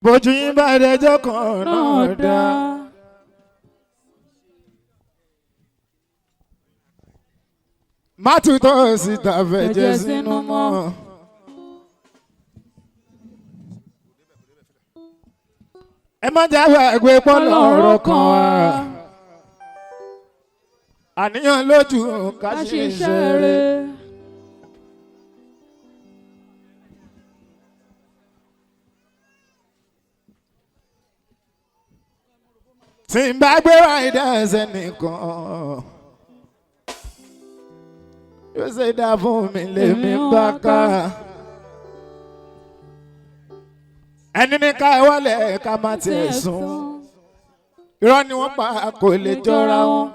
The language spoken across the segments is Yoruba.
Bójú yín bá dẹjọ́ kan náà dá. Má tutọ́ síta fẹ̀jẹ̀ sínú mọ́. Ẹ má jáwé àgbẹ̀ pọ́nlọ́ ọ̀rọ̀ kan wá. Àníyàn lójú ká ṣiṣẹ́ rẹ̀. Tí n bá gbé wáyé ẹsẹ̀ nìkan yóò ṣe dá fún mi lèmi bá ká. Ẹni ní ká wálẹ̀ ká má tiẹ̀ sùn, irọ́ ni wọ́n pa, kò lè jọra wọn.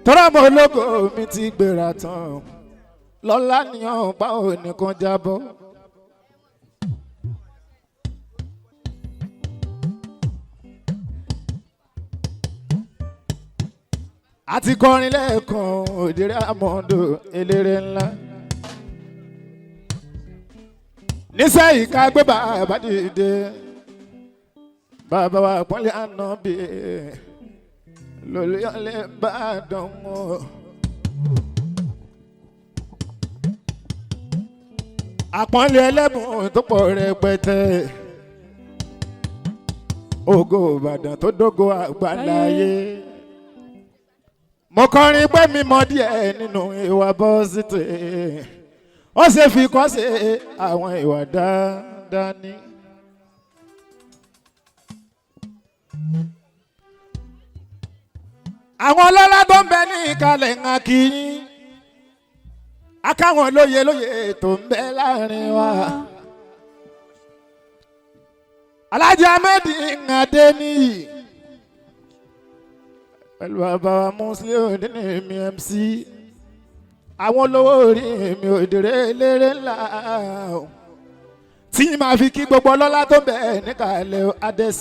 Tọ́lá mọ́ ológo mi ti gbéra tán, lọ́lá nìyàn bá òní kan jábọ́. Àti kọrin lẹ́ẹ̀kan òdìrẹ́ àmọ́dò eléré ńlá. Nísẹ́yìí ká gbé bàbá dìde, bàbá wa pọ́nlé ànábì lórí ọ̀lẹ́ bá dán mọ́. Àpọ́nlé ẹlẹ́bùn tó pọ̀ rẹpẹtẹ, ògo Ìbàdàn tó dógo àgbáláyé. Mo kọrin pé mi mọ díẹ̀ nínú ìwà bọ́sítì, ó ṣe fi kọ́ ṣe àwọn ìwà dáadáa ní. Àwọn ọlọ́lá tó ń bẹ ní ìkàlẹ̀ ń kí yín, akáwọn lóye lóye tó ń bẹ láàrin wa. Alhaji Ahmed Adeniyi pẹ̀lú bàbá wa Muslim ní mi MC, àwọn olówó orí mi òdèrè eléré ńlá tí màá fi kí gbogbo ọlọ́lá tó ń bẹ níkàlẹ̀ Ades,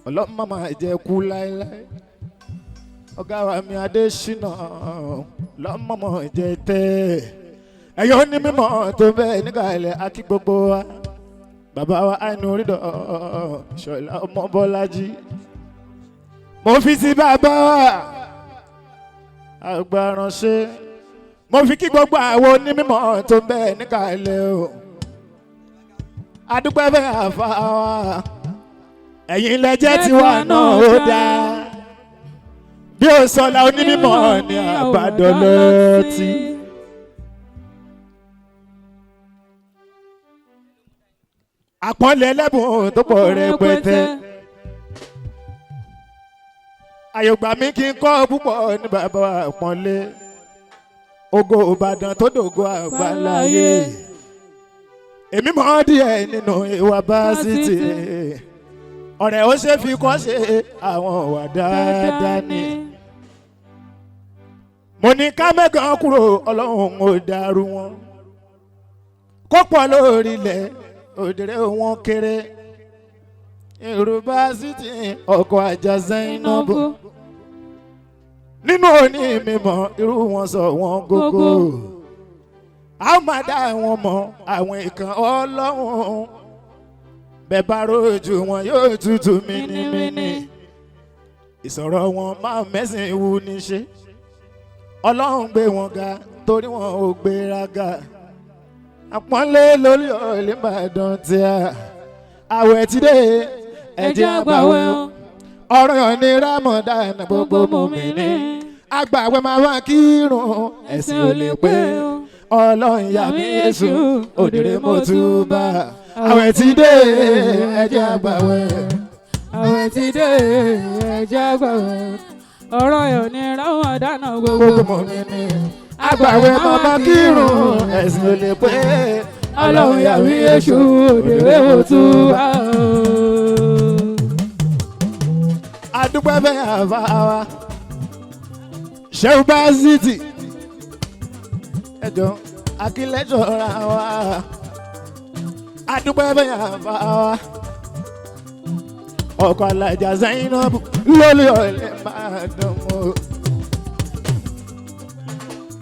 ọlọ́mọ máa jẹ́ kú láéláé. Ọ̀gá wa mi Adésínà lọ́mọ máa jẹ́ tẹ́ ẹ̀yọ́ ní mímọ́ tó ń bẹ níkàlẹ̀ akí gbogbo wa. Bàbá wa àìnú rídọ̀ Ṣọlá ọmọ Bọ́lájí, mo fi sí bàbá àgbàránṣẹ́, mo fi kí gbogbo àwọn onímọ̀ tó ń bẹ níkàlẹ̀ o. Adúpẹ́ fẹ́ àfa wa, ẹ̀yin lẹ́jẹ́ tiwa náà ó dáa. Bí ó sọlá onímọ̀ ní àbádọ́lọ́tì. Àpọ́nlé ẹlẹ́bùn tó pọ̀ rẹpẹtẹ, àyògbà mi kí n kọ́ púpọ̀ ní bàbá àpọ́nlé, ògo Ìbàdàn tó dògo àgbáláyé. Èmi mọ̀ díẹ̀ nínú ìwà básítì, ọ̀rẹ́ ó ṣe fi kọ́ ṣe àwọn ìwà dáadáa ni. Mo ní ká mẹ́gàn kúrò, ọlọ́run ò dàrú wọn kó pọ̀ lórí ilẹ̀ òdèrè wọn kéré. Yorùbá City ọkọ̀ àjà Zainabu nínú òní mímọ́ irú wọn sọ wọn gógó, a ó máa dá wọn mọ̀ àwọn ìkan ọlọ́run, bẹ́ẹ̀ bá rojú wọn yóò tutù mínímíní, ìsọ̀rọ̀ wọn máa mẹ́sìn wú níṣẹ́. Ọlọ́run gbé wọn ga torí wọn ò gbéraga. Àpọ́nlé lórí ọ̀lẹ́ Ìbàdàn tí a àwẹ̀ ti dé, ẹ̀jẹ̀ àgbàwẹ̀ ọ̀rọ̀ yàn ní Ramadan gbogbo mùmínì àgbàwẹ̀ máa wá kírun ẹ̀sìn ò lè pé. Ọlọ́run yà mí èṣù òdìrẹ́ mo túbà. Àwẹ̀ ti dé, ẹ̀jẹ̀ àgbàwẹ̀. Àwẹ̀ ti dé, ẹ̀jẹ̀ àgbàwẹ̀ ọ̀rọ̀ yàn ní Ramadan gbogbo mùmínì àgbàwẹ̀ máa wá kírun ẹ̀sìn ò lè pé. Ọlọ́run yà mí èṣù òdìrẹ́ mo túbà. Adúpẹ́ fẹ́ àfa wa ṣẹ́wó bá ziti ẹjọ́ akílẹ́jọ́ ra wa. Adúpẹ́ fẹ́ àfa wa ọkọ̀ alájà Zainabu lórí ọ̀lẹ́ máa dán mọ́.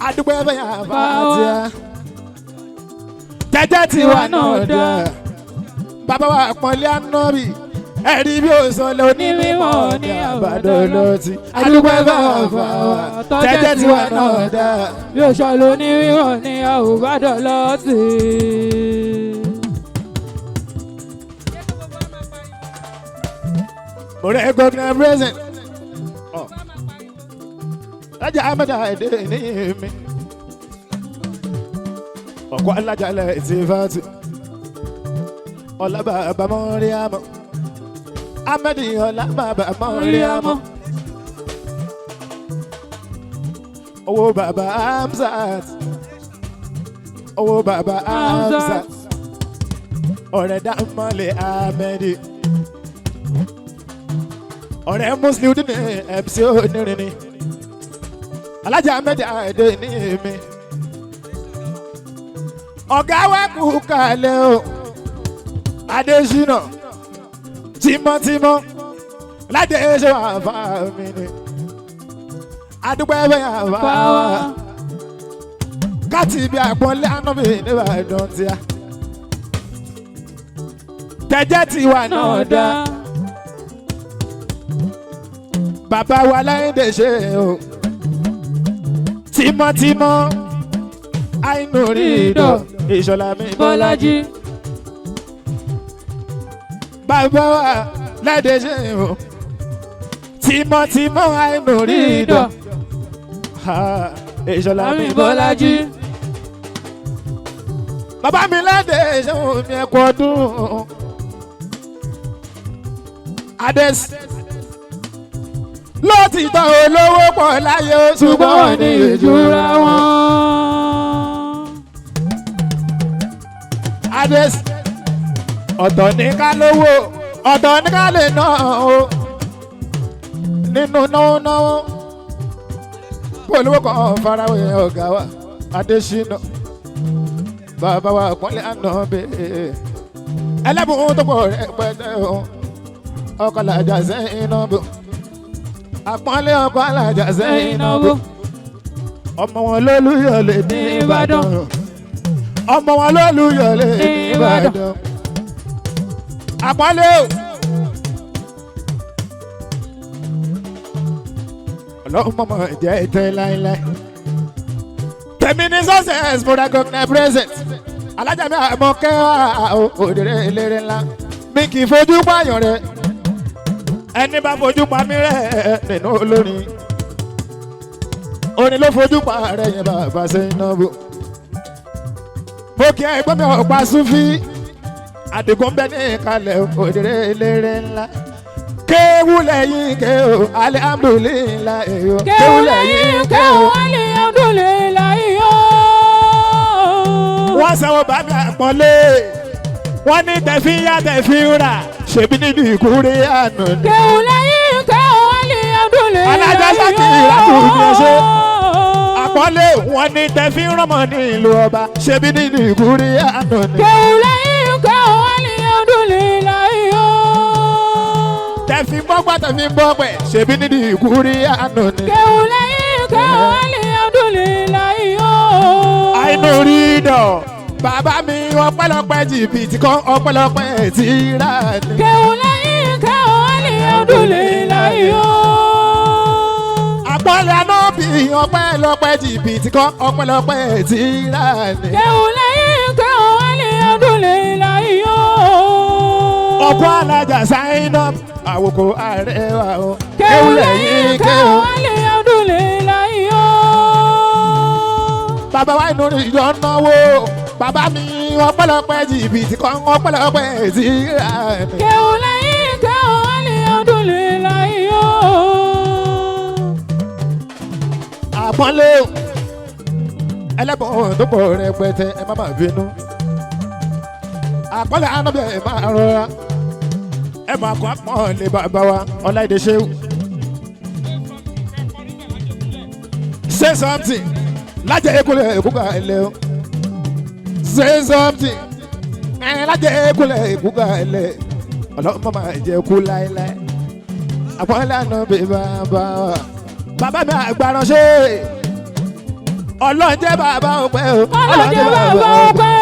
Adúpẹ́ fẹ́ àfa tíá tẹ́tẹ́ tiwa náà dá. Bàbá wa àpọ́nlé ànábì. Ẹ̀rí bí ó sọ lọ ní mímọ́ ní àbàdo lọ́tì. Adúpẹ́ bàbá wa tẹ́tẹ́ tiwa náà dá. Bí o ṣọlọ ní wíwọ̀n ní àwòbádọ́ lọ́tì. Mo rẹ̀ gómìnà president. Lájà Ahmed Adé ní mi. Ọ̀pọ̀ alájàlẹ̀ ti fàtì. Ọlábàbà Mọ́ríàmọ́. Ahmed Ọlábàbà Mọ́ríàmọ́. Owó bàbá Hamzat. Owó bàbá Hamzat. Ọ̀rẹ́ Dámọ́lẹ̀ Ahmed. Ọ̀rẹ́ Muslim ní MC onírin ni. Alájà Ahmed Adé ní mi. Ọ̀gá wa kú kalẹ̀ o. Adésínà tímọ́tímọ́ ládé ṣe wà fà mí ni. Adúpẹ́ bẹ́ẹ̀ wà fà wá. Káàtì ibi àpọ́nlé ànábì níbàdàn tíá. Tẹ̀jẹ́ ti wà náà dá. Bàbá wa Láyìndé ṣe o. Tímọ́tímọ́ àìnú rí ìdọ̀ ìṣọ̀lá mi Bọ́lájí. Bàbá wa Láyìndé ṣe o. Tímọ́tímọ́ àìnú rí ìdọ̀ ìṣọ̀lá mi Àmì Bọ́lájí. Bàbá mi Láyìndé ṣe o mi ẹ̀kọ́ ọdún. Adés lótìtọ́ olówó pọ̀ láyé o Ṣùgbọ́n wọ́n ní ìjura wọn. Adés ọ̀tọ̀ ní ká lówó ọ̀tọ̀ ní ká lè ná o nínú náwó náwó polówó kan farawé ọ̀gá wa Adésínà bàbá wa pọ́nlé àná bẹ́ẹ̀ ẹlẹ́bùn tó pọ̀ rẹpẹtẹ o ọkọ̀ làjà sẹ́yìn náà bò àpọ́nlé ọkọ̀ làjà sẹ́yìn náà bò ọmọ wọn lólùyọ̀lé ní Ìbàdàn ọmọ wọn lólùyọ̀lé ní Ìbàdàn àpọ́nlé o. Ọlọ́run mọ̀mọ́ jẹ́ ìtẹ́ láéláé. Tẹ̀mí ní success mo recognize present. Alájà mi àmọ́ kẹ́wà òdèrè eléré ńlá. Mi kì í fojú pààyàn rẹ̀. Ẹni bá fojú pa mí rẹ̀ nínú olórin. Orin ló fojú pa rẹ̀ yẹn bàbá sẹ́yìn náà bò. Mo kí ẹgbẹ́ mi ọ̀pá Súfí. Àdìgún bẹ́ ní ìkàlẹ̀ òdèrè eléré ńlá. Kéwú lẹ́yìn kéwú, alihamdulilayi o. Kéwú lẹ́yìn kéwú, alihamdulilayi o. Wọ́n sanwó bàbá àpọ́nlé. Wọ́n ní tẹ̀fí yá tẹ̀fí rà. Ṣèbí nínú ìkúrè àná ni. Kéwú lẹ́yìn kéwú, alihamdulilayi o. Alájà Ṣakí ìlàkù ní ẹṣẹ́. Àpọ́nlé wọ́n ní tẹ̀fí rọ́mọ ní ìlú ọba. Ṣèbí nínú ìkúrè àná ni. Kéwú lẹ́yìn kéwú, alihamdulilayi o. Tẹ̀fí gbọ́gbà tẹ̀fí gbọ́gbẹ̀. Ṣèbí nínú ìkúrè àná ni. Kéwú lẹ́yìn kéwú, alihamdulilayi o. Àìnú rí dọ̀. Bàbá mi ọpẹ́lọpẹ́ jìbìtì kan ọpẹ́lọpẹ́ tìrà ni. Kéwú lẹ́yìn kéwú, alihamdulilayi o. Àpọ́nlé anábì ọpẹ́lọpẹ́ jìbìtì kan ọpẹ́lọpẹ́ tìrà ni. Kéwú lẹ́yìn kéwú, alihamdulilayi o. Ọkọ alájà sáyẹ́nà àwòkọ àrẹwà o. Kéwú lẹ́yìn kéwú, alihamdulilayi o. Bàbá wa inú ìjọ náwó. Bàbá mi ọpẹ́lọpẹ́ jìbìtì kan ọpẹ́lọpẹ́ tìrà ni. Kéwú lẹ́yìn kéwú, alihamdulilayi o. Àpọ́nlé o. Ẹlẹ́bùn tó pọ̀ rẹpẹtẹ ẹ má má bínú. Àpọ́nlé anábì ẹ máa rọra. Ẹ máa kọ́ àpọ́nlé bàbá wa Ọláìdé Ṣéwù. Say something. Lájẹ̀ ekúlẹ̀ èkúkà ẹlẹ́ o. Say something. Ẹ lájẹ̀ ekúlẹ̀ èkúkà ẹlẹ́. Ọlọ́mọ máa jẹ kú láéláé. Àpọ́nlé anábì bàbá wa. Bàbá mi àgbàránṣẹ́. Ọlọ́run jẹ́ bàbá ọpẹ́ o. Ọlọ́jẹ́ bàbá ọpẹ́.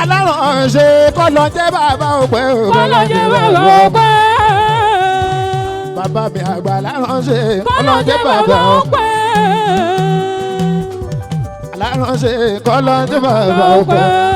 Alárànṣe kọ́ lọ jẹ́ bàbá òpè o. Kọ́lọ́ jẹ́ bàbá ọpẹ́. Bàbá mi àgbà alárànṣe kọ́ lọ Kọ́lọ́ jẹ́ jẹ́ bàbá bàbá òpè. ọpẹ́. Alárànṣe kọ́ lọ jẹ́ bàbá òpè. Ọpẹ́.